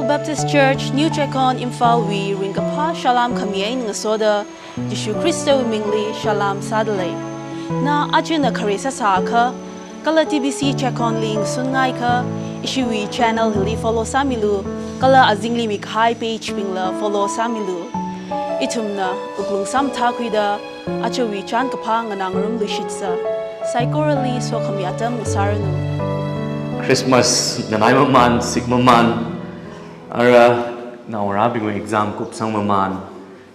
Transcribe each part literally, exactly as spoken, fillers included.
Baptist Church New Checkon Imphal wui ringkaphā salām khami eina ngasoda Jishu Khristawui mingli salām sādalei. Na ajana khare sāsākha, kala T B C Checkon li ngasun ngaikha, ishiwui channel hili follow sāmilu, kala azingli mikahai page bingla follow sāmilu. Ithumna wuklung sāmathākhuida, ajawui chānkaphā nganāngarumluishitsa. Saikorali sokhami atam ngasāranu. Christmas nganai mamān, sik mamān, ara naongarābingwui exam kupsang mamān,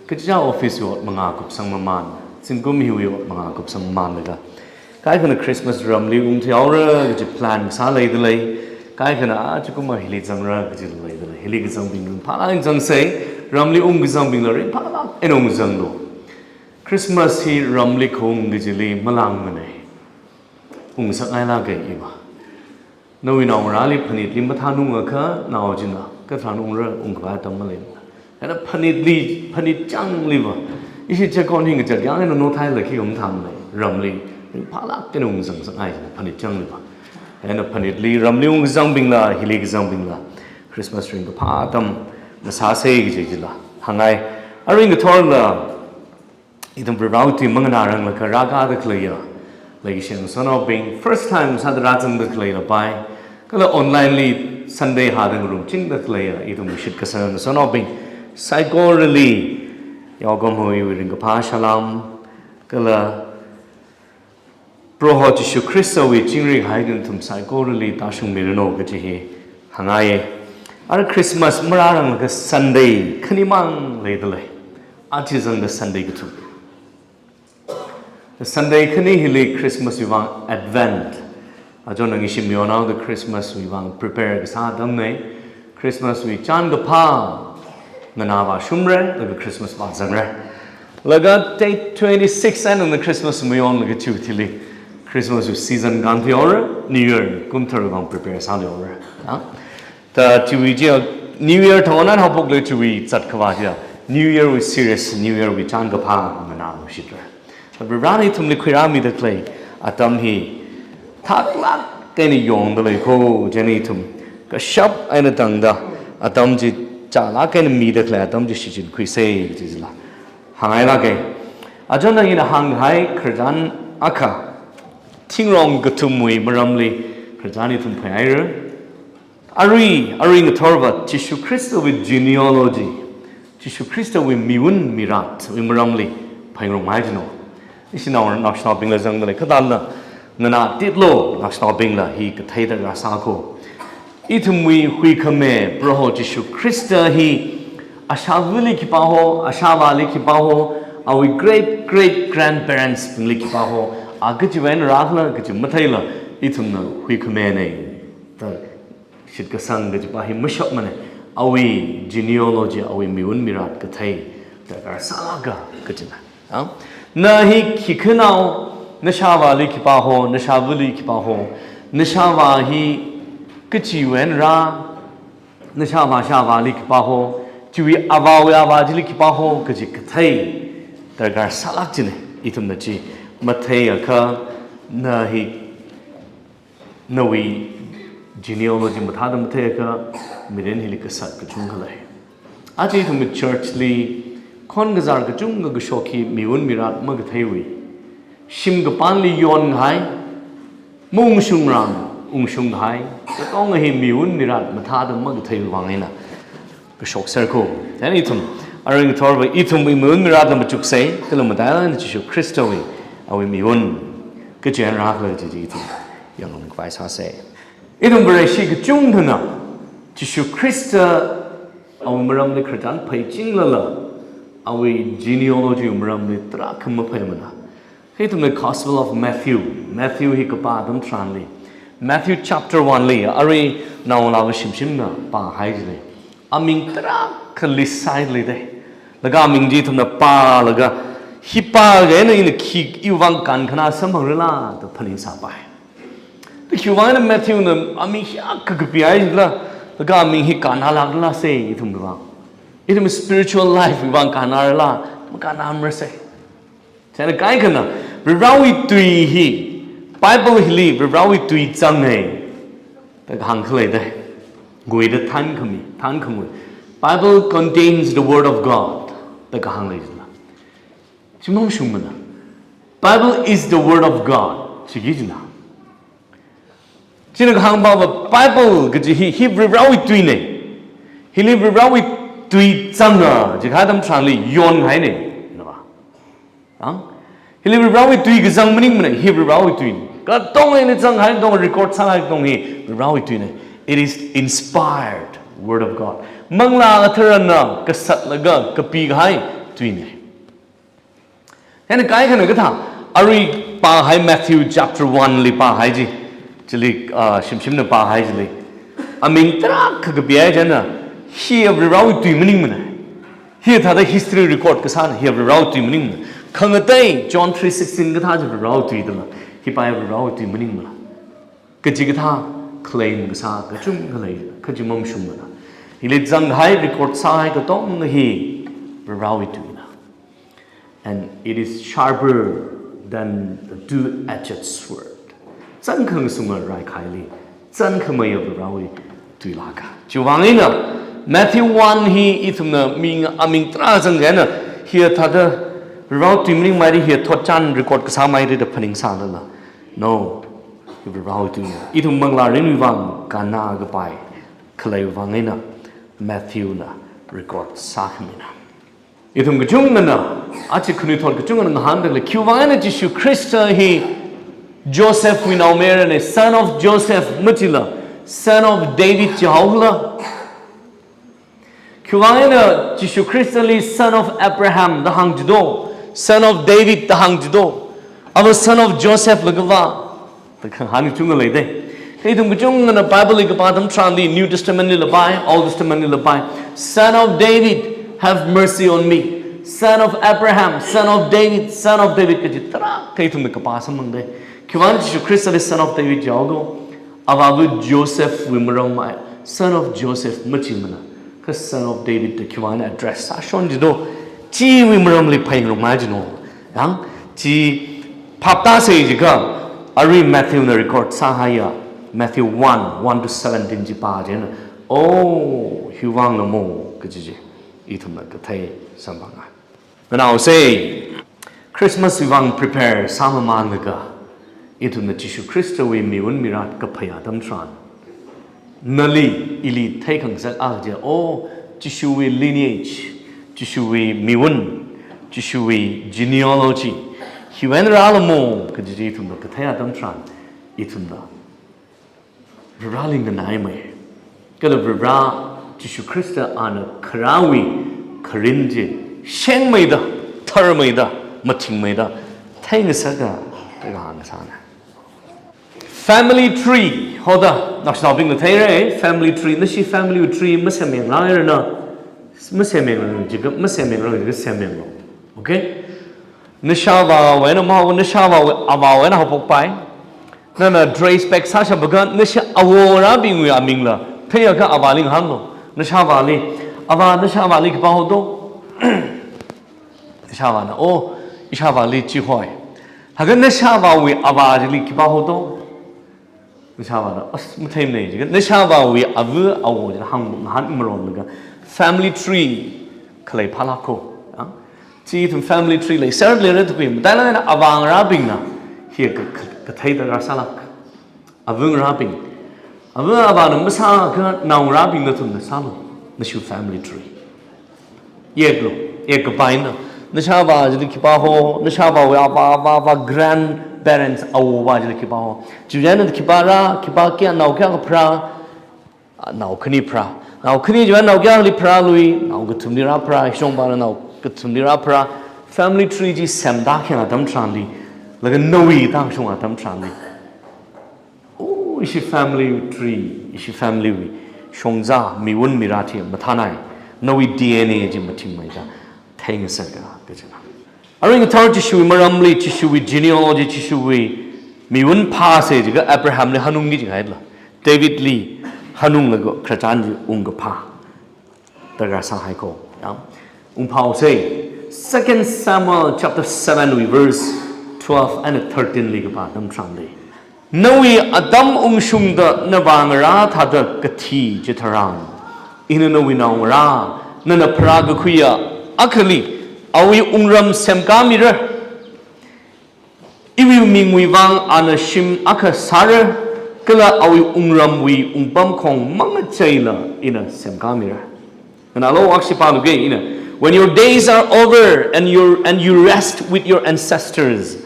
kachichā office wui ot mangā kupsang mamān, zingkum hiwui ot mangā kupsang mamān laga kaikhana Christmas ramli ungthuihaora kaji plan sāleidalei, kaikhana aja kum hili zangra kaji leidalei, hili kazangbing ringphālāk eina zangsei, ramli ungkazangbingla ringphālāk eina ungzanglu. Christmas hi ramli khaung kajili malāngmanei. Ungsakngailāka iva. Nawui naongarāli phanitli mathānungakha, nao china katharan ungra, ungkhavai atam maleimana. Kha phanitli, phanit changliva, ishi Checkon hi ngachak yang eina nothai laki um thamlei, ramli ringphālāk eina ungzangsakngai china phanit changliva. Kha phanitli ramli ungkazangbingla, hili kazangbingla Christmas ringkaphā atam ngasāsei kaji chila hāngngai. Arui ngathorla ithum Prohowui tui manganāranglaga rākada khaleiya, leikashi ngasotnaobing, first time sāda rāzangda khalei lapai, kala online li Sunday hāda ngarumchingda khaleiya ithumwui shitkasang ngasotnaobing saikorali, yaokahomawui ringkaphā salām, kala Proho Jishu Khristawui chingri kahai nathum saikorali tāshungmiranu kaji hi hāngngaiye. Ara Christmas marāranglaga Sunday khanimang leidalei. Aja zangda Sunday kathum. Sunday khani hili Christmas wui vang Advent. Aja nang ishi mayonaoda Christmas wui vang prepare kasā atamnei. Christmas wui chānkaphā nganāvāshungre, laga Christmas vāzangre. Laga date twenty-six eina Christmas mayonlaga chiwui thili Christmas wui season kānthuihaora, New Year kumthar vang prepare sāhaora. Ha? Ta chiwui chiya New Year thāngan haophoklaga chiwui zatkhavā chiya New Year wui serious, New Year wui chānkaphā nganāluishitra. Prohona ithumli khuirāmida khalei atam hi thaklāk eina yongdalei kho, chieina ithum kashap eina tangda atam chi chālāk eina mida khalei atam chi shichinkhuisei kaji chila hāngngailāke. Aja nang ina hānghai khararchan akha, thingrong kathumwui maramli khararchan ithum phaihaira. Arui, arui ngathorva Jishu Khristawui genealogy, Jishu Khristawui miwun miratwui maramli phaingarumngai jino. Ishi naongarā naoshinaobingla zangdalei, kathāla nganātitlu, naoshinaobingla hi kathei darkar sā kho. Ithumwui huikhame Proho Jishu Khrista hi ashāvali khipā ho, ashāvāli khipā ho, awui great great grandparents bingli khipā ho, a kachiwui eina rākhala kaji matheila, ithumna huikhamenei da shitkasang kajipa hi mashapmanei, awui genealogy, awui miwun mirat kathei darkar sālāka kajina. Ha? Na hi khikhanao, nashāvāli khipā ho, nashāvali khipā ho, nashāvā hi kachiwui eina rā, nashāvā shāvāli khipā ho, chiwui avāwui avā chili khipā ho kaji kathei darkar sālāk jina. Ithumna chi matheiakha, na hi nawui genealogy mathāda matheiakha, mirin hili kasat kachungkha lei. Aja ithumwui church li khon kazār kachungkha kashok hi miwun mirat makatheiwui, shim kapānli yonhai, maungshungrang ungshunghai, katonga hi miwun mirat mathāda makatheiwui vang eina kashokser kho. Chieina ithum arui ngathorva ithumwui miwun miratla machuksei, kala matailāk eina Jishu Khristawui awui miwun kachi eina rākhala kaji chi ithum yangngarum khavai sāsei. Ithum Vareshi kachungkhana Jishu Khrista awui maramli khararchan phaichinglala, awui genealogy wui maramli tarākha maphaimana. Hi ithumna Gospel of Matthew, Matthew hi kapā atam tharanli, Matthew chapter one li, arui naongalāva shimshimna pāhai jilei. Aming tarākha list sāhailei dei. Laga aming chi ithumna pālaga, hi pāga eina ina khi iwui vang kānkhanā samphangrala da phaningsāpai. Da khiwui vang eina Matthew na aming hiyākha kapihai jila, laga aming hi kānnālākrala sei ithumwui vang. Ithum spiritual life wui vang kānnārala, makānnāmarasei. Chieina kaikhana, Varewui tui hi, Bible hili Varewui tui zangnei da kahāng khalei dei. Guida thankhami, thankhamui. Bible contains the word of God. Da kahāng lei jina. Chi mamashungmana. Bible is the word of God. Chiki jina. China kahāng ba Bible kaji hi, hi Varivarawui tuina. Hili Varivarawui tui zanga, jiakha atam tharanli yonhaina. Nava. Ang? Hili Varivarawui tui kazang maningmana, hi Varivarawui tui. Katonga hili zanghai katonga, record sāhai katonga hi Varivarawui tuina. It is inspired word of God. Manglā Katharana kasatlaga kapikahai tuina. Hina kaikhana kathā, arui pāhai Matthew chapter one li pāhai chi, chili, ah, shimshimna pāhai chili. Aming tarākha kapihai china, hi Varivarawui tui maningmana. Hithāda history record kasāna, hi Varivarawui tui maningmana. Khangatei John three sixteen kathā chi Varivarawui tui dala, hi pā Varivarawui tui maningmana. Kachikathā claim kasā kachungkha lei, kha chi mamashungmana. Hili zanghai record sāhai katonga hi Varivarawui tuina. And it is sharper than a two-edged sword. Zangkhangasunga raikhaili zankhameiya Varivarawui tui lāka. Chiwuivang eina Matthew one hi ithumna ming, aming tarā zangkahai eina, hithāda Varivarawui tui maningmara, hi thotchan record kasāmara da phaningsālala. No, Varivarawui tuina. Ithum manglā mirinwui vang kannā kapai khaleiwui vang eina Matthew na record sākhamina. Ithum kachungana, achi khanuithot kachungana ngahāndalei, khiwuivang eina Jishu Khrista hi Josephwui naomayarana, son of Joseph machila, son of David jihaola. Khiwuivang eina Jishu Khristali son of Abraham da hāng jido, son of David da hāng jido, ava son of Joseph la kava, da kahāng kachungkha leida. Kha ithum kachungana Bible li kapā atam tharanli, New Testament lila pāi, Old Testament lila pāi. Son of David, have mercy on me. Son of Abraham, son of David, son of David kaji tarākha ithumna kapā samphangda. Khiwuivang Jishu Khristali son of David jihaodo, avāva Josephwui maram mai, son of Joseph machimana, kha son of David da khiwuivang address sāshon jido, chiwui maramli phaningrumngai jino. Yang, chi phaptāsa jiakha, arui Matthew na record sāhaiya, Matthew one, one to seventeen chi pā china, oh, hiwuivang lamo kaji chi ithumna kathei samphangngai. Nganāosei, Christmas wui vang prepare sāmamānlaga, ithumna Jishu Khristawui miwun mirat kaphayā atam tharan, nali ili theikhangasak akha chi, oh, Jishuwui lineage, Jishuwui miwun, Jishuwui genealogy, hiwui eina rālamo kaji chi ithumna kathei atam tharan, ithumna Vareli nganaimei. Kala Vare Jishu Khrista ana kharāwui kharing chi shengmeida, tharmeida, mathingmeida theingasaka da kahāng sāna. Family tree, hoda, naoshinaobingna theira, family tree, nashi family tree masemyang rāhairana, masemyang rāhaira jiakha, masemyang rāhaira jiakha semyanglu. Okay? Nashāvāwui eina mahao, nashāvāwui avāwui eina haophokpai. Nana dress pack sāshapakha, nashi awo ngarābingwui amingla theiakha avāli ngahānlu. Nashāvāli, avā, nashāvāli khipā hodo? Nashāvāna, oh, ishāvāli chi hoi. Haga nashāvāwui avā chili khipā hodo? Nashāvāna, as, matheimana jiakha, nashāvāwui ava awo chili hāng, ngahānmaromlaga family tree khalei phālāko. Ah? Chi ithum family tree leiserlera tukhui, matailāk eina avā ngarābingna hi ka, ka, kathei darkar sālāk. Ava ngarābing. Ava avāna masāakha nao ngarābing nathumna sālu, nashiwui family tree. Yeklu, yekkapaina. Nashāvā chili khipā ho, nashāvāwui avā, avā, avā, grandparents, awo avā chili khipā ho. Chiwui eina khipā rā, khipā kayā, nao kayākha pharā, ah, nao khani pharā. Nao khani chiwui eina nao kayākhali pharālui, nao kathumli rāpharā, hishongpana nao kathumli rāpharā. Family tree chi semda khayang atam tharanli, laga nawui tāshung atam tharanli, oh, ishi family tree, ishi family wui shongzā, miwun mirat hi mathānai, nawui D N A chi mathingmeida theingasaka kajina. Arui ngathor Jishuwui maramli, Jishuwui genealogy, Jishuwui miwun phāsa jiakha Abrahamli hanungki jihaila, Davidli hanunglaga khararchan chi ungkaphā darkar sāhaiko. Ya. Ungphaosei, Second Samuel chapter seven wui verse twelve and thirteen li kapā atam tharanli, Nawui atam ungshungda navā ngarā thāda kathi chitharan, ina nawui naongarā, nana pharākakhuiya akhali awui wungram semkāmira. Iwui mingwui vang ana shim akha sāra, kala awui wungramwui wungpamkhong mangacheila ina semkāmira. Nganālu, aksi pāluga ina. When your days are over and your, and you rest with your ancestors,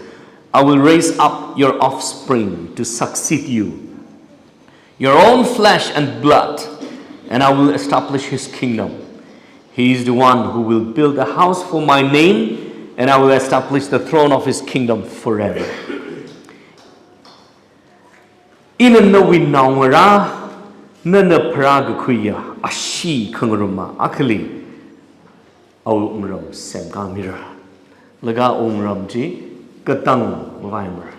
I will raise up your offspring to succeed you, your own flesh and blood, and I will establish his kingdom. He is the one who will build a house for my name, and I will establish the throne of his kingdom forever. Ina nawui naongarā, nana pharākakhuiya ashee khangaruma akhali awui wungram semkāmira. Laga wungram chi katang mavaimara.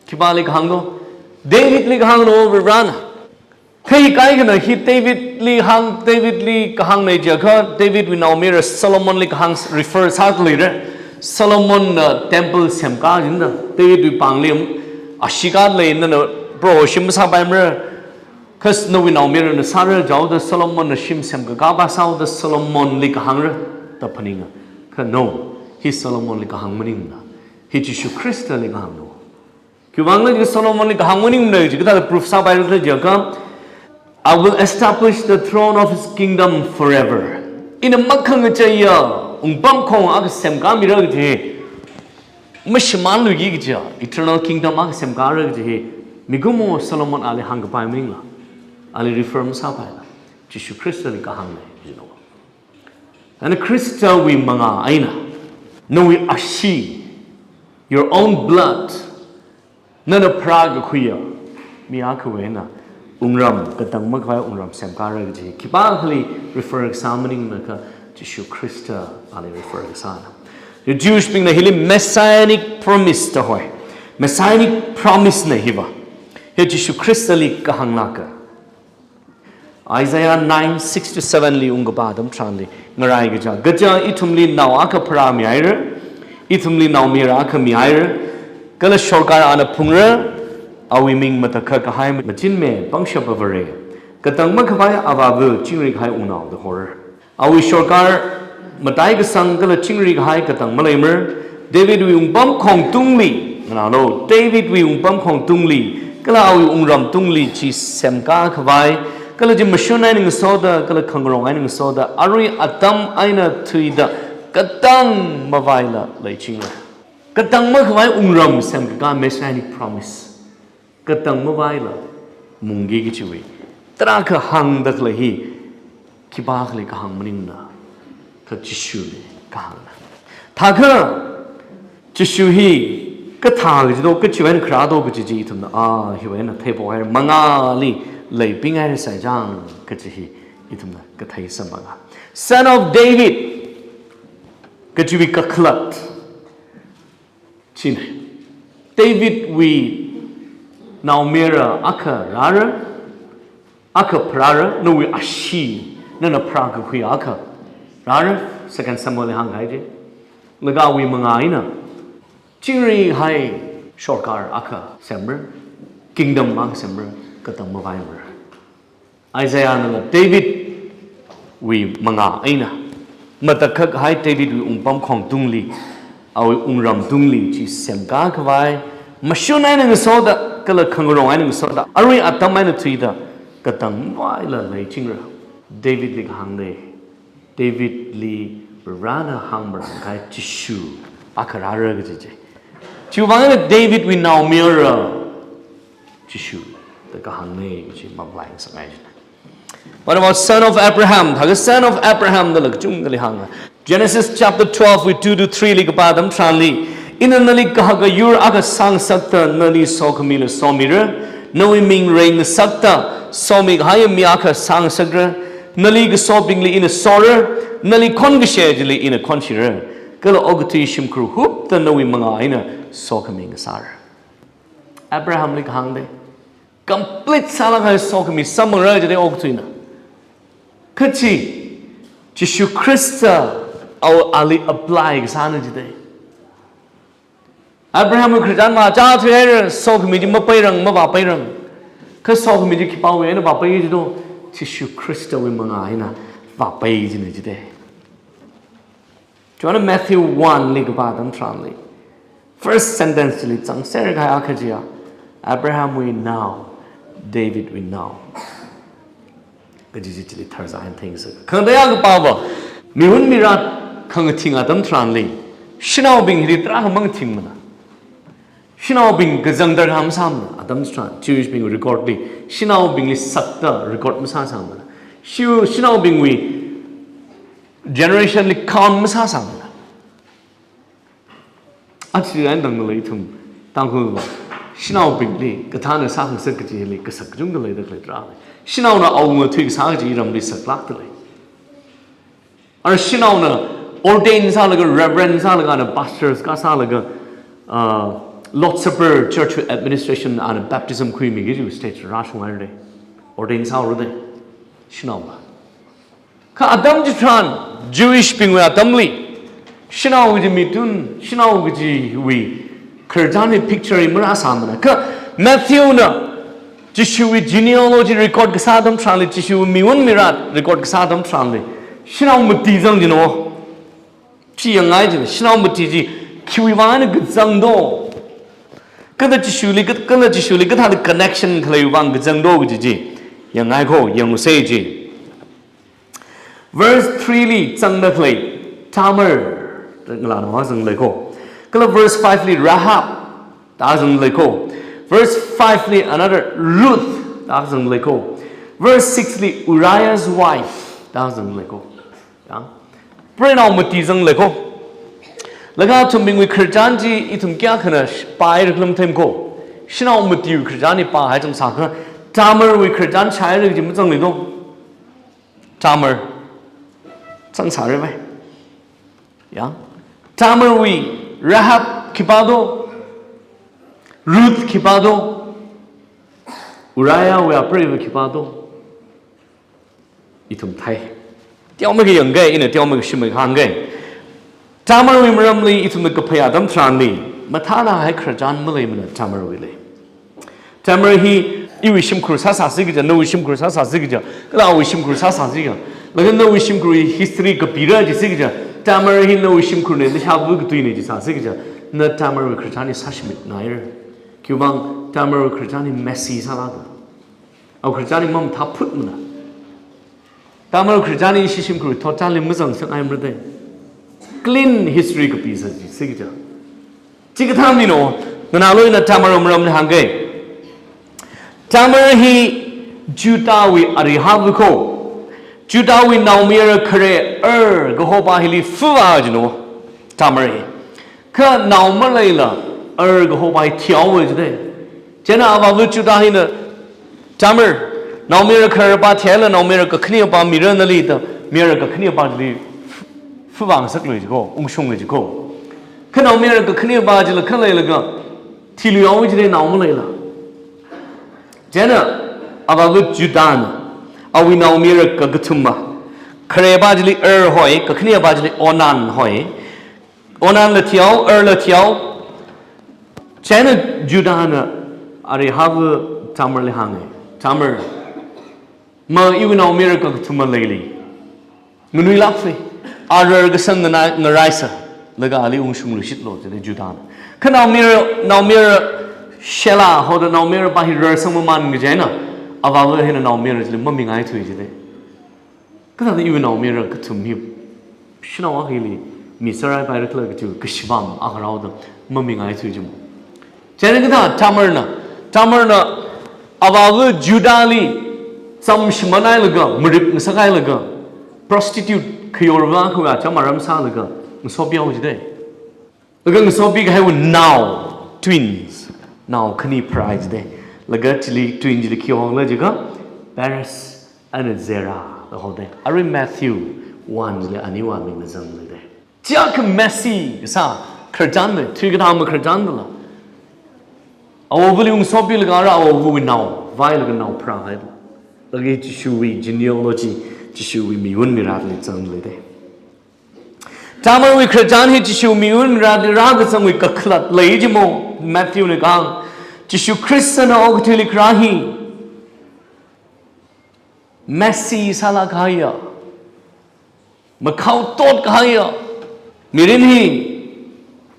Khipāli kahānglo? Davidli kahānglo Varivarana. Kha kaikhana hi Davidli hāng, Davidli kahāngna jiakha, Davidwui naomayara Solomonli kahāng refer sāda leira. Solomonna temple semkā jida, Davidwui pāngli ashee kāda lei, nana Proho shim masāpaimara. Kha nawui naomayarana sāra jihaoda Solomonna shim semkakā pā sāhaoda Solomonli kahāngra da phaninga. Kha no, hi Solomonli kahāng maningmana. Hi Jishu Khristali kahāngna. Khiwuivangla Solomonli kahāng maningmana chi kathāda proof sāpaira jiakha, I will establish the throne of his kingdom forever. Ina makhangacheiya wungpamkhong akha semkāmira kaji hi, mashimānluiki kaja, eternal kingdom akha semkāra kaji hi, mikumo Solomon ali hāngkapai maningla, ali refer masāpaila, Jishu Khristali kahāngna, you know. Ana Khristawui mangā eina, nawui ashee, your own blood, nana pharākakhuiya mi akhawui eina wungram, katang makhavai wungram semkāra kaji, khipākhali refer kasā maningmana kha Jishu Khrista ali refer kasāna. Jewish bingna hili messianic promise da hoi. Messianic promise na hiva. Hi Jishu Khristali kahānglāka. Isaiah nine six to seven li ungkapā atam tharanli ngarai kaja. Kaja ithumli nao akha pharāmihaira, ithumli naomayara akha mihaira, kala sorkar ana phungra, awui ming matakhak kahai, machinmi pangshapa Vare, katang makhavai Avāva, chingri kahai Wungnao da hora. Awui sorkar mataikasang kala chingri kahai katang maleimara, Davidwui wungpamkhong tungli, nganālu, Davidwui wungpamkhong tungli, kala awui wungram tungli chi semkā khavai, kala chi mashun eina ngasoda, kala khangarong eina ngasoda, arui atam eina thuida, katang mavaila leichingra. Katang makhavai wungram semkakā messianic promise. Katang mavaila mungki kachiwui tarākha hāngda khalei hi khipākhali kahāng maningmana, kha Jishuli kahāngna. Thākha Jishu hi kathā kaji do, kachiwui eina kharā do kaji chi ithumna, ah, hiwui eina theiphok haira, mangāli leiping haira saichang kaji hi ithumna kathei samphanga. Son of David kajiwui kakhalat china. Davidwui naomayara akha rāra, akha pharāra, nawui ashee, nana pharākakhui akha rāra, Second Samuel li hāngkahai chi. Laga awui mangā eina chingri kahai sorkar akha semra, kingdom akha semra, katang mavaimara. Isaiahnala Davidwui mangā eina matakhak kahai Davidwui wungpamkhong tungli, awui wungram tungli chi semkā khavai, mashun eina ngasoda, kala khangarong eina ngasoda, arui atam eina thuida, katang mavaila leichingra. Davidli kahāngna, Davidli Varena hāngmarān kahai Jishu akha rāra kaji chi. Chiwuivang eina Davidwui naomayara Jishu da kahāngna kaji maphalai ngasakngai china. What about son of Abraham? Thākha son of Abraham dala kachungkhali hānga. Genesis chapter twelve wui two to three li kapā atam tharanli, ina nali kahaka yur akha sāngasakta nali sokhamila somira, nawui ming reingasakta somi kahaiya mi akha sāngasakra, nali kasobingli ina sora, nali khonkashe chili ina khonshira, kala okathui shimkhur hupta nawui mangā eina sokhami ngasāra. Abrahamli kahāngda, complete sālāk kahai sokhami samphangra jida okathuina. Kha chi, Jishu Khrista awui ali apply kasāna jida. Abrahamwui khararchan machāthuihaira, sokhami chi mapeirang, mavāpeirang. Kha sokhami chi khipāwui eina vāpai jito, Jishu Khristawui mangā eina vāpai jina jite. Chieina Matthew one li kapā atam tharanli, first sentence li zangser kahai akha chiya, Abrahamwui nao, Davidwui nao kaji chi chili tharzan thengsa. Khangateiya kapāva, miwun mirat khangathing atam tharanli, shanaobing hili tarākha mangathingmana. Shanaobing kazang darkar masāmana, atam tharan Jewish bing record li, shanaobingli sakta record masāsāmana. Shu, shanaobingwui generation li count masāsāmana. Achi eina tangda lei ithum Tangkhulva, shanaobingli kathāna sākhangasak kaji hili kasak kachungkha leida khalei tarāli. Shanaona awunga thuikasā kaji ramli saklākda lei. Ara shanaona ordain sālaga, reverend sālaga, ana pastors kasālaga, uh, Lord's Supper, church administration, ana baptism khuimi kaji stage rāshunghaira. Ordain sāhaora shanaova. Kha atam chitharan, Jewish bingwui atamli, shanao kaji mithun, shanao kajiwui khararchan hi picture hi marāsāmana. Kha Matthewna Jishuwui genealogy record kasā atam tharanli, Jishuwui miwun mirat record kasā atam tharanli, shanao mati zang jino. Chi yangngai jina, shanao mati chi khiwui vang eina kazangdo, kala Jishuli, kala Jishuli kathāda connection khaleiwui vang kazangdo kaji chi yangngai kho, yangsa chi. Verse three li zangda khalei Tamar, ngalānaova zangda lei kho. Kala verse five li Rahab da zangda lei kho. Verse five li another Ruth da zangda lei kho. Verse six li Uriah's wife da zangda lei kho. Ya. Preinao mati zangda lei kho. Laga athumbingwui khararchan chi ithum kayākhana pāhaira khala matheimana kho. Shanao matiwui khararchan hi pāhai zangsākha, Tamarwui khararchan shāhaira kaji mazangli do. Tamar zangsāra vai. Ya. Tamarwui Rahab khipā do? Ruth khipā do? Uriahwui apreiva khipā do? Ithum thei. Teomeikha yangga, ina teomeikha shimmeikha hāngga. Tamarwui maramli ithumna kaphā atam tharanli, mathānahai khararchan maleimana Tamarwuili. Tamar hi iwui shimkhur sāsāsi kaja, nawui shimkhur sāsāsi kaja, kala awui shimkhur sāsāsi kaja. Laga nawui shimkhurwui history kapira jisi kaja, Tamar hi nawui shimkhurna, nashāva katuina jisāsi kaja, na Tamarwui khararchan hi sāshimit ngaira. Khiwuivang Tamarwui khararchan hi messy sālāka. Awui khararchan hi mamathāphutmana. Tamar khararchan hi ishi shimkhur thotchanli mazangsangngaimara da. Clean history kapisāsi kaja. Chikathā mino, nganālu ina Tamar maramli hāngga. Tamar hi Judahwui arihava kho. Judahwui naomayara khare Er kahopa hili fuvā jino. Tamar hi. Kha nao maleila Er kahopa hi thihaowa jida. Chieina avāva Judah hina, Tamar, naomayara khararpa thihaila naomayara kakhanepa mira nali da, mayara kakhanepa chili fuvāngasaklu jiko, ungshunglu jiko. Kha naomayara kakhanepa chila khaleilaga thiluihaowa jida nao maleila. Chieina avāva Judahna awui naomayara kakathuma, kharepa chili Er hoi, kakhanepa chili Onan hoi. Onanla thihao, Erla thihao. Chieina Judahna arihava Tamarli hānga. Tamar, ma iwui naomayara kakathuma leili. Nganuilāksa, arar kasang nganai, ngaraisa, laga ali ungshungluishitlu, jida Judahna. Kha naomayara, naomayara Shelah hoda naomayarapa hi rarsang mamān kaji eina, avāva hina naomayara chili mamingaithui jida. Kathāda iwui naomayara kathum hi shanao akhali miseraipaira khala kaji kashibam akha rāoda mamingaithui jimo. Chieina kathā Tamarna, Tamarna avāva Judahli chamshimānhailaga, marip ngasakhailaga, prostitute khayorva akhawui acham aram sālaga, ngasopihaowa jida. Laga ngasopikahaiwui nao, twins, nao khani pharāi jida. Laga chili twin chili khi hokhala jiakha, Perez eina Zerah da hoda. Arui Matthew one chili aniwui mingna zangda leida. Chiyākha messy kasā khararchan da, thuikatā makhararchan dala. Avāvali ungsopilaga ara avāvawui nao vālaga nao pharāhai. Laga Jishuwui genealogy, Jishuwui miwun miratli zangda leida. Tamarwui khararchan hi Jishu miwun mirāli rākazangwui kakhalat lei jimo, Matthewna kahāng. Jishu Khristana okathuili kharā hi messy sālāk kahaiya, makhao tot kahaiya, mirin hi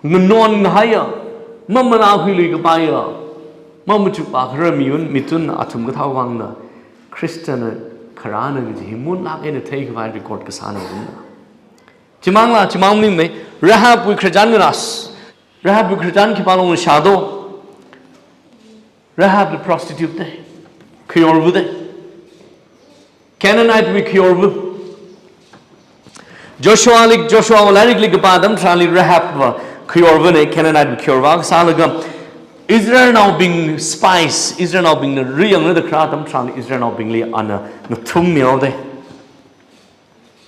nganon kahaiya, mamanā huilui kapaiya, mamachuk pākharar miwun mithun athum kathā vangna Khristana kharāna kaji hi munlāk eina theikhavai record kasāna vangna. Chimangla, chimang maningmei, Rahabwui khararchan ngarā. Rahabwui khararchan khipā longna shādo? Rahab the prostitute de. Khayorva de. Canaanitewui khayorva. Joshuali, Joshuawui lairikli kapā atam tharanli Rahabva khayorvana, Canaanitewui khayorva akha sālaga Israelnaobing spies, Israelnaobingna ri yangra da kharā atam tharanli Israelnaobingli ana ngathummihaoda.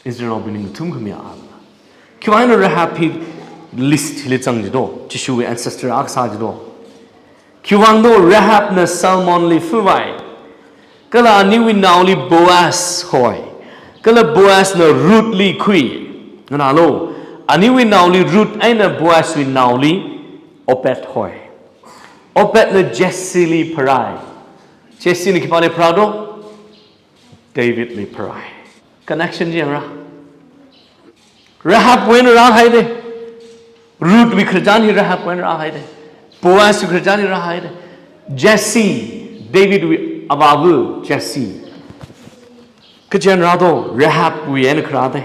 Israelnaobingli ngathumkhami a. Khiwuivang eina Rahab hi list hili zang jido, Jishuwui ancestor akha sā jido? Khiwuivang do Rahabna Salmonli fuvai, kala aniwui naoli Boaz hoi, kala Boazna Ruthli khui. Nganālu, aniwui naoli Ruth eina Boazwui naoli Obed hoi. Obedna Jesseli pharai. Jessena khipāli pharado? Davidli pharai. Connection chi yangra. Rahabwui eina rāhaida. Ruthwui khararchan hi Rahabwui eina rāhaida. Boazwui khararchan hi rāhaida. Jesse, Davidwui avāva Jesse. Kachi eina rādo? Rahabwui eina kharāda.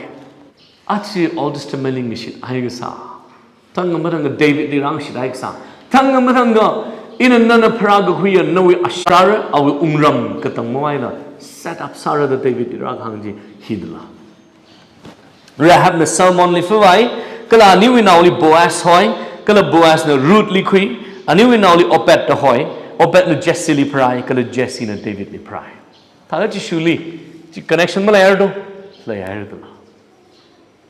Aja Old Testamentli ngashithai kasā, thangkha mathangkha Davidli rāngashithai kasā, thangkha mathangkha ina nana pharākakhuiya nawui ashee rāra, awui wungram katang mavaila set up sāra da Davidli rākahāng chi hidala. Rahabna Salmonli fuvai, kala aniwui naoli Boaz hoi, kala Boazna Ruthli khui, aniwui naoli Obed da hoi, Obedna Jesseli pharai, kala Jessena Davidli pharai. Thāda Jishuli chi connection maleihairado? Leihairado.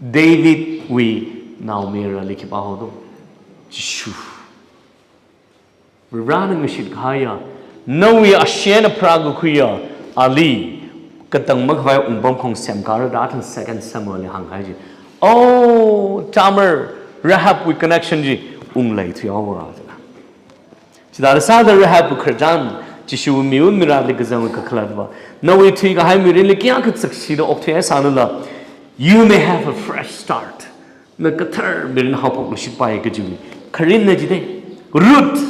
Davidwui naomayarali khipā haodo? Jishu. Varena ngashitkahaiya, nawui asheena pharākakhuiya ali katang makhavai wungpamkhong semkara da athang Second Samuelli hāngkahai chi. Oh, Tamar, Rahabwui connection chi ungleithui haora jila. Chithāda sāda Rahabwui khararchan, Jishuwui miwun mirāli kazangwui kakhalatva, nawui thuikahai mirinli kayākha sakshida okthuihai sālala, you may have a fresh start. Na kathar mirin haophok lushitpai kajiwui kharinna jida. Ruth.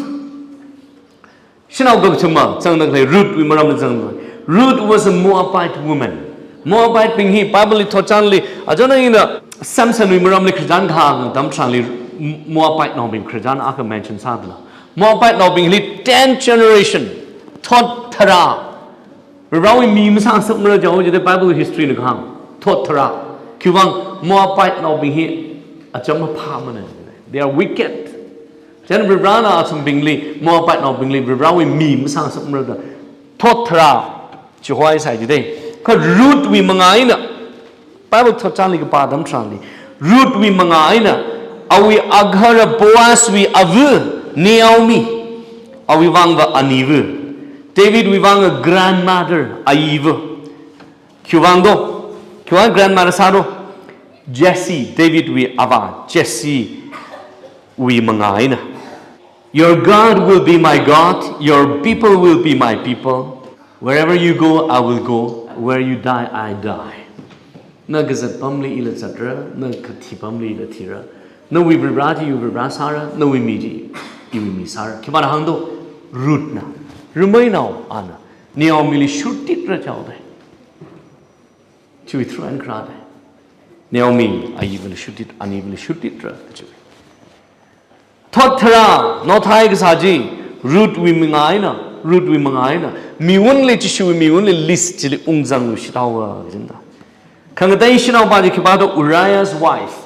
Shanao kakathuma zangda khalei Ruthwui maramli zangda. Ruth was a Moabite woman. Moabitebing hi Bibleli thotchanli, achona ina Samsonwui maramli khararchan kahāng atam tharanli Moabitebing khararchan akha mention sādala. Moabitebingli ten generation, thot tharā, Varewui mi masāngasakmara jihaowa jida Bible historyna kahāng. Thot tharā. Khiwuivang Moabitebing hi acham maphāmana. They are wicked. Chieina Varena athumbingli, Moabitebingli Varewui mi masāngasakmara da thot tharā chihoisai jida. Kha Ruthwui manga eina, Bible thotchanli kapā atam tharanli, Ruthwui manga eina, awui agahara Boazwui ava Naomi, awui vangva aniva, Davidwui vangva grandmother, ayiva. Khiwuivang do? Khiwuivang grandmother sādo? Jesse, Davidwui avā Jessewui manga eina. Your God will be my God, your people will be my people. Wherever you go, I will go. Where you die, I die. Na kazat pamli ila zatra, na kathi pamli ila thira. Nawui Vare chi iwui Vare sāra, nawui mi chi iwui mi sāra. Khipāna hāngdo? Ruthna. Rameinao ana Naomili shurtitra jihaoda. Chiwui through eina kharāda. Naomi ayivali shurtit, anivali shurtitra kachi. Thot tharā, nothai kasā chi, Ruthwui manga eina, Ruthwui manga eina, miwunli Jishuwui miwunli list chili ungzangluishit haowa kajina. Khangatei shanaopa chi khipādo? Uriah's wife.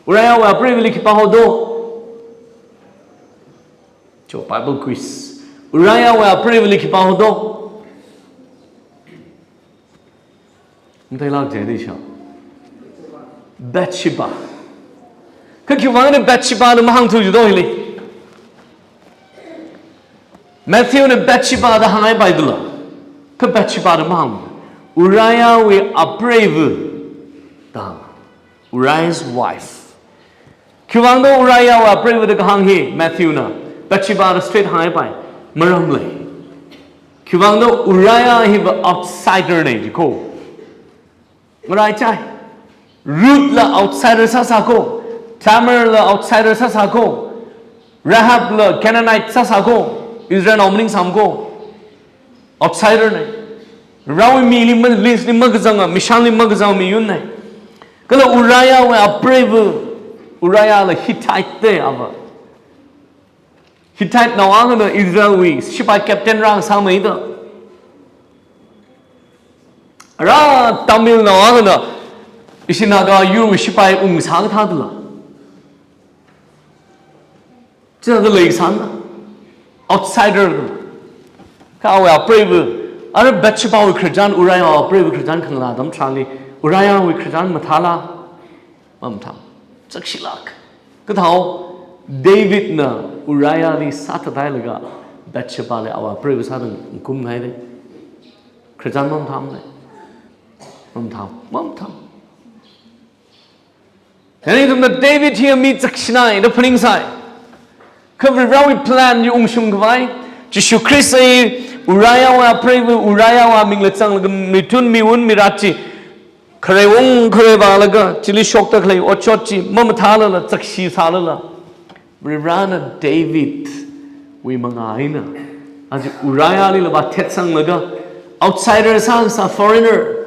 Uriahwui apreivali khipā haodo? Cho Bible quiz. Uriahwui apreivali khipā haodo? Matheilāk jida sha. Bathsheba. Kha khiwuivang eina Bathshebana mahāngthu jido hili? Matthewna Bathsheba da hānghaipaidala, kha Bathshebana mahāng. Uriahwui apreiva da hāng. Uriah's wife. Khiwuivang da Uriahwui apreiva da kahāng hi Matthewna Bathsheba da straight hāngpai. Maram lei. Khiwuivang da Uriah hiva outsider na jiko. Ngaraichai. Ruthla outsider sāsāko. Tamarla outsider sāsāko. Rahabla Canaanite sāsāko. Israelnao maningsāmako. Outsider na. Rawi mili ma-, listli makazanga, mishangli makazanga miyun na. Kala Uriahwui apreiva, Uriahla Hittite te ava. Hittite nao akhana Israelwui shipai captain rāngasāmeida. Ara Tamil nao akhana ishi Naga yurwui shipai ungsā kathā dala. Chithāda leisāna. Outsider. Kha awui apreiva. Ara Bathshebawui khararchan, Uriahwui apreiva khararchan khanganā atam tharanli, Uriahwui khararchan mathāla? Mamathā. Chakshilāk. Kathāo, Davidna Uriahli sāthat hailaga Bathshebali awui apreiva sāda ngkumngai de. Khararchan mamathā le. Mamathā, mamathā. Chieina ithumna David hi mi chakshinai da phaningsai. Kha Varivarawui plan hi ungshung khavai, Jishu Khrista hi Uriahwui apreiva, Uriahwui mingla zanglaga mithun, miwun, mirat chi kharei ung kharei vālaga, chili shokta khalei otshot chi mamathālala, chakshi sālala, Varivarana Davidwui mangā eina, aja Uriahlila vāthetsanglaga, outsider sāsā, foreigner,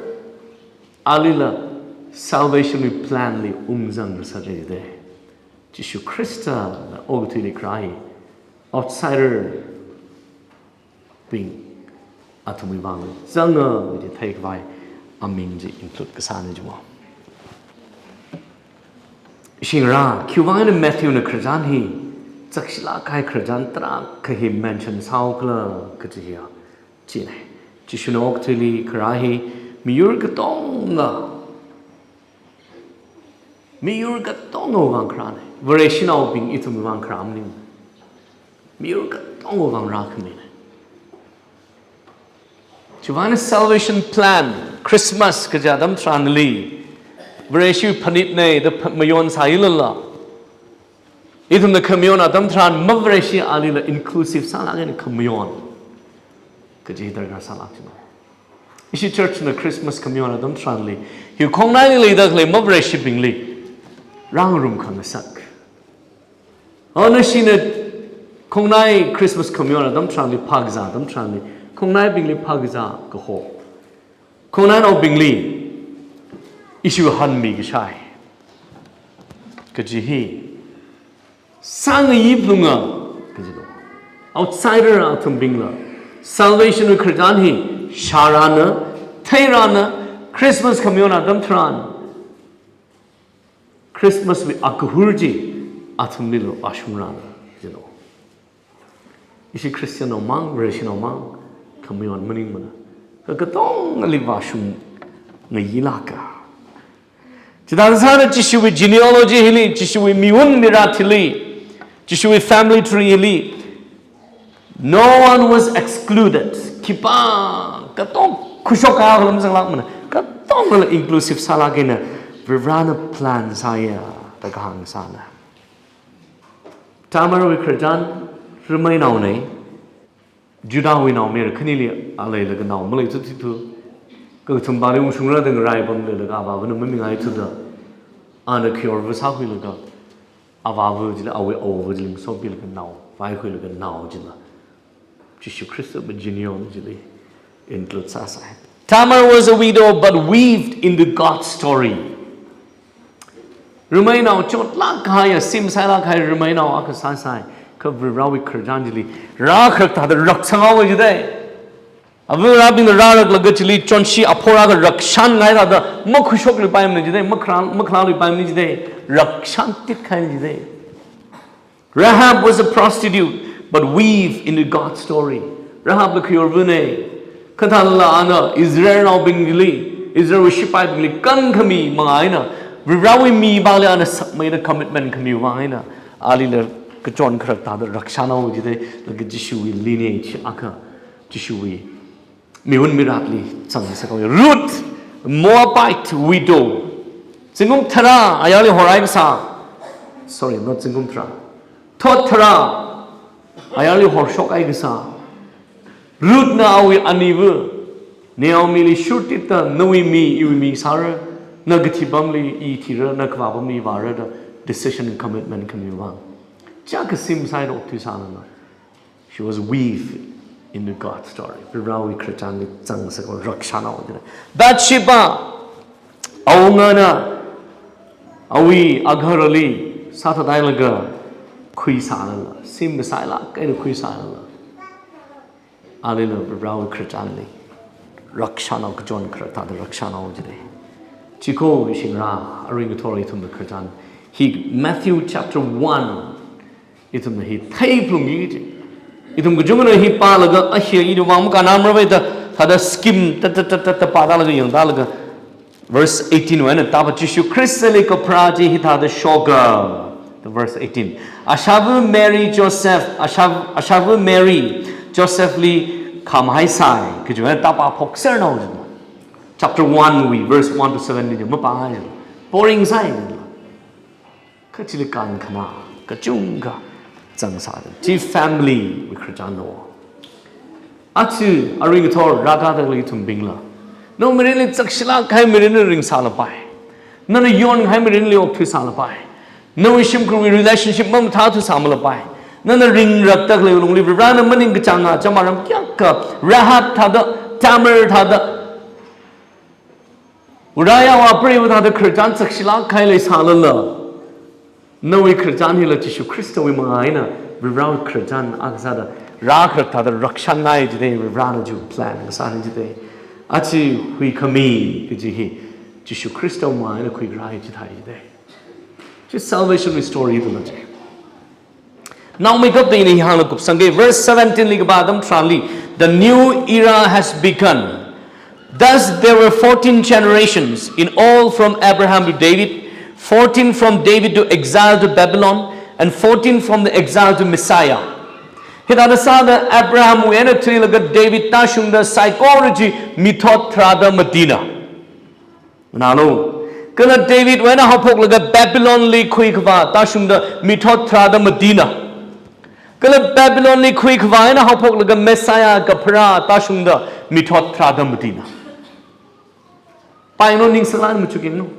alila salvation wui plan li ungzang sāra jida. Jishu Khristana okathuili kharā hi outsider bing athumwui vang zanga kaji theikhavai aming chi include kasāna jimo. Shingra, khiwuivang eina Matthewna khararchan hi chakshilāk kahai khararchan tarākha hi mention sāhaokhala kaji hiya, china. Jishuna okathuili kharā hi miyur katonga, miyur katongawui vang kharāna. Vareshinaobing ithumwui vang kharā maning. Miyur katongawui vang rākhamina. Chiwuivang eina salvation plan, Christmas kaja atam tharanli, Vareshi phanitna da pha-, mayon sāilala, ithumna khamayon atam tharan ma-Vareshi alila inclusive sālāk eina khamayon kaji darkar sālāk jina. Ishi church na Christmas khamayon atam tharanli, hi khongnaili leida khalei ma-Vareshibingli rāngarum khangasak. Ana shina khongnai Christmas khamayon atam tharanli phākazā atam tharanli, khongnaibingli phākazā kaho, khongnainaobingli issue hanmi kashai kaji hi sāngayi phalunga kaji lo. Outsider athumbingla salvation wui khararchan hi shārana, theirana, Christmas khamayon atam tharan Christmas wui akahur chi athumlila vāshungrana jilo. Ishi Christian naomang, Vareshi naomang khamayon maningmana. Kha katongali vāshungngayilāka. Chithāda sāda Jishuwui genealogy hili, Jishuwui miwun mirat hili, Jishuwui family tree hili, no one was excluded. Khipā, katong khuishok kaya khalam zanglākmana. Katongnala inclusive sālāk eina Varivarana plan sāya da kahāng sāna. Tamarwui khararchan rameinao nei, Judahwui naomayara khanili aleilaga nao maleithuthuthu. Kakathum pali ungshungra da ngaraipamleilaga avāvana mamingaithuda, ana khayorva sākhuilaga, avāva chila awui awova chili masotpilaga nao vaikhuilaga nao chila Jishu Khrista ma-genealogy li include sāsai. Tamar was a widow but weaved into God's story. Rameinao chotlāk kahaiya, simsailāk kahai rameinao akha sāsai. Kha Varivarawui khararchan chili rākharak thāda raksanghaowa jidai. Ava ngarābingna rāraklaga chili chonshi aphor akha rakshanngai thāda makhuishokluipaimana jidai, makhalā, makhalāluipaimana jidai, rakshantip kahaina jidai. Rahab was a prostitute, but weave into God's story. Rahabla khayorvana, kha thālala ana Israelnaobingli, Israelwui shipaibingli kankhami manga eina, Varivarawui mibingli ana sakmeida commitment khamiwui vang eina, alila kachon kharak thāda rakshannao jidai, laga Jishuwui lineage akha, Jishuwui miwun miratli zangsak haowa. Ruth, Moabite widow. Zingkum tharā ayarli horai kasā. Sorry, not zingkum tharā. Thot tharā. Ayarli horshok ai kasā. Ruthna awui aniva Naomi li shurtit da, nawui mi, iwui mi sāra, na kathi pamli i thira, na kavā pamli i vāra da decision commitment khami vang. Chiyākha shim sāhaida okthuisālala. She was weaved into God's story. Varivarawui khararchanli zangsak rakshānao jina. Bathsheba, awungana, awui agharali sāthat hailaga khuisālala, shim masailāk eina khuisālala, alila Varivarawui khararchanli rakshānao, kachon kharar thāda rakshānao jide. Chiko shingra, arui ngathor ithumna khararchan hi Matthew chapter one, ithumna hi theiphalungki ji. Ithum kachungana hi pālaga, ahi ithum vang makānamra vai da, thāda skim ta ta ta ta ta pāda laga yangda laga, verse eighteen wui eina tāva, Jishu Khristali kapharā chi hithāda shoka. The verse eighteen. Ashava Mary Joseph, ashav, ashava Mary Josephli khamahai sai, kaji eina tāpā phokser nao jina. Chapter one wui, verse one to seven li mapā jina. Boring sai jina. Kha chili kankhana kachungkha zangsā. Chi family wui khararchan no. Achi, arui ngathor rākada khalei ithumbingla, nawui mirinli chakshilāk kahai mirinli ringsālapai. Nana yonkahai mirinli okthuisālapai. Nawui shimkhurwui relationship mamathā thuisāmalapai. Nana ringrapda khalei lungli Varivarana maningkachānga chamaram kayākha, Rahab thāda, Tamar thāda, Uriahwui apreiva thāda khararchan chakshilāk kahai leisālala, nawui khararchan hila Jishu Khristawui manga eina Varivarawui khararchan akha sāda rākharar thāda rakshānngai jide, Varivarana chi plan kasāna jide. Achi huikhami kaji hi Jishu Khristawui manga eina khuirai chithai jide. Chi salvation story tula chi. Naomeikapta ina hi hāngda kupsangki, verse seventeen li kapā atam tharanli, "The new era has begun. Thus there were fourteen generations in all from Abraham to David, fourteen from David to exile to Babylon, and fourteen from the exile to Messiah." Hithāda sāda Abrahamwui eina thuilaga David tāshungda saikora chi mithot tharāda matina. Nalo, kala Davidwui eina haophoklaga Babylonli khuikhavā tāshungda mithot tharāda matina. Kala Babylonli khuikhavā eina haophoklaga Messiah kapharā tāshungda mithot tharāda matina. Pāyanglu, ningsanglāk eina machukyanglu.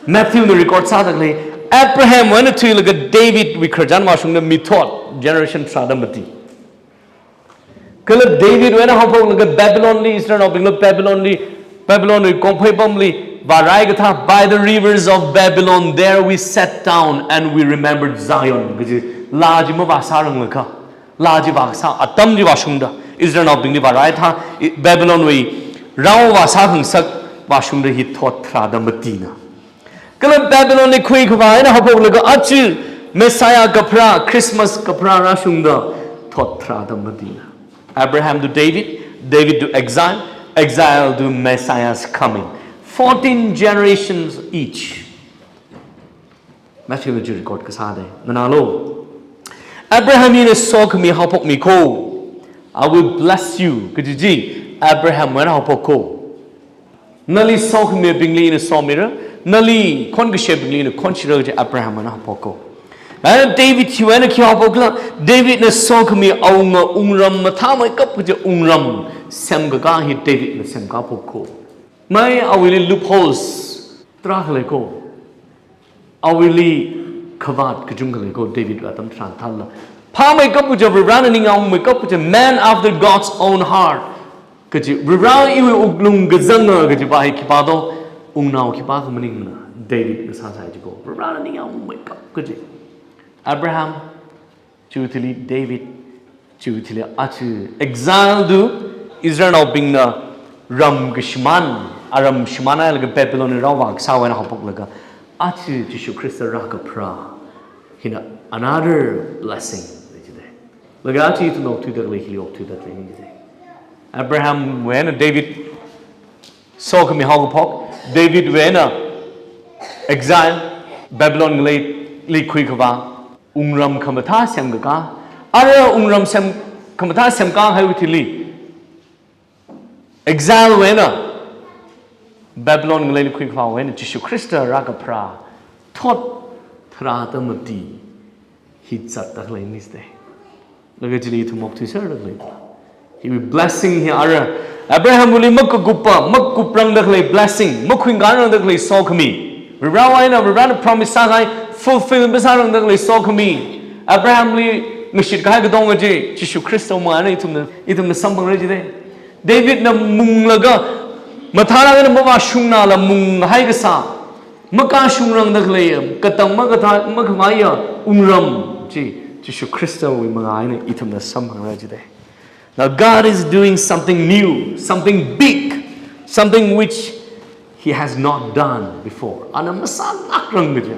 Matthewna record sāda khalei, Abrahamwui eina thuilaga Davidwui khararchan vāshungda mithot generation tharāda mati. Kala Davidwui eina haophoklaga Babylonli, Israelnaobingla Babylonli, Babylonwui kongphei pamli vārai kathā, "By the rivers of Babylon, there we sat down and we remembered Zion," kaji laa chi mavāsāranglakha, laa chi vāsā atam chi vāshungda, Israelnaobingli vārai thā, i-, Babylonwui rao vāsā khangasak vāshungda hi thot tharāda matina. Kala Babylonli khuikhavā eina haophoklaga achi Messiah kapharā, Christmas kapharā rāshungda thot tharāda matina. Abraham to David, David to exile, exile to Messiah's coming. Fourteen generations each. Matthewna chi record kasāde. Nganālu. Abrahamwui eina sokhami haophokmi ko. "I will bless you," kaji chi Abrahamwui eina haophok ko. Nali sokhamibingli ina somira, nali khonkashebingli ina khonshira kaji Abrahamwui eina haophok ko. Kha David hiwui eina khi haophokla, Davidna sokhami awunga wungram mathāmeikap kaji wungram semkakā hi Davidna semkā phok ko. Mai awuili loopholes tarākha lei ko. Awuili khavāt kachungkha lei ko, Davidwui atam tharan thāla. Phāmeikap kaja, Varivarana ningyāngungmeikap kaja, man after God's own heart kaji, Varivara iwui wuklung kazanga kaji pa hi khipā do, wungnao khipākha maningmana, Davidna sāsai chi ko. Varivarana ningyāngungmeikap kaji. Abraham, chiwui thili David, chiwui thili achi exile to Israelnaobingna ram kashimān, aram shimānhailaga Babylonli rao vākasāwui eina haophoklaga achi Jishu Khrista rākapharā hina another blessing lei jide. Laga achi ithumna okthuida khalei hili okthuida khalei ni jide. Abrahamwui eina David sokhami haokaphok, Davidwui eina exile, Babylon ngaleili khuikhavā, wungram khamathā semkakā, ara wungram sem, khamathā semkahaiwui thili, exile wui eina, Babylon ngaleili khuikhavāwui eina Jishu Khrista rākapharā thot Tarāda mati hi zatda khalei ni ste. Laga chili ithum okthuiserda khalei. Hiwui blessing hi ara. Abrahamwuili makakupa, makakuprangda khalei blessing, makhuingarangda khalei sokhami. Varivarāwui eina Varivarāna promise sākahai fulfill masārangda khalei sokhami. Abrahamli ngashit kahai katonga chi, Jishu Khristawui mangā eina ithumna, ithumna samphangra jide. Davidna munglaga, mathālāk eina mavāshungnala munghai kasā, makashungrangda khalei, katang makathā, makhavaiya wungram chi, Jishu Khristawui mangā eina ithumna samphangra jide. Now God is doing something new, something big, something which He has not done before. Ana masālākrang kaja.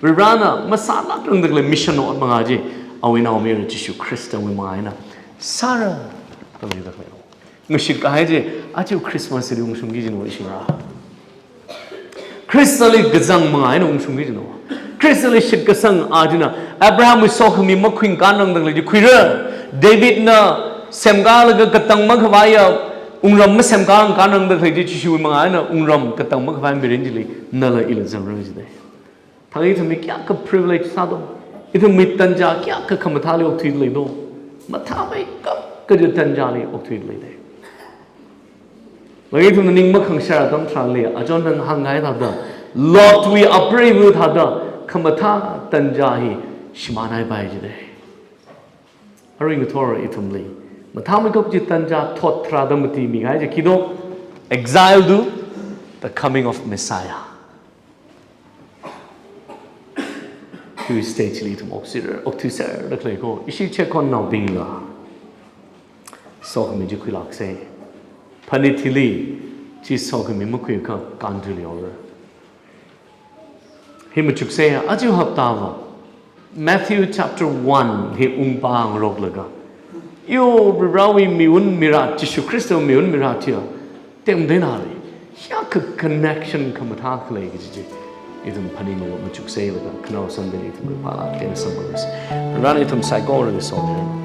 Varivarāna masālākrangda khalei mission ot mangā chi, awui naomayara Jishu Khristawui mangā eina sāra, tamchithei khalei. Ngashit kahai chi, aja Christmas li ungshungki jino ishingra. Khristali kazang mangā eina ungshungki jino. Khristali shitkasang a china, Abrahamwui sokhami makhuingarangda khalei chi khuira. Davidna semkalaga katang makhavaiya wungram masemkangarangda khalei chi, Jishuwui mangā eina wungram katang makhavai mirin chili nala ila zangra jide. Thang ithumwui kayākha privilege sādo. Ithumwui tanja kayākha khamathāli okthuida leido. Mathāmeikap kaja tanjali okthuida leide. Laga ithumna ning makhangashar atam tharanli, achon nana hānghai thāda, Lotwui apreiva thāda, khamathā tanja hi shimānhaipai jide. Arui ngathor ithumli mathāmeikap chi tanja thot tharāda mati mikahai chi khi do, exile to the coming of Messiah. Hiwui stage li ithum okthuiser, okthuiserda khalei ko, ishi chekonnaobingla sokhami chi khuilākse. Phanit hili chi sokhami makhuiakha country li haora. Hi machuksei, aja haptava Matthew chapter one hi ungpāngaroklaga, yo, Varivarāwui miwun mirat, Jishu Khristawui miwun mirat hiya, tengdeinali, kayākha connection khamathā khalei kaji chi ithum phaninglaga machukseilaga, khanao Sunday li ithum ripala tena samkaluise. Varivarāna ithum saikorali somi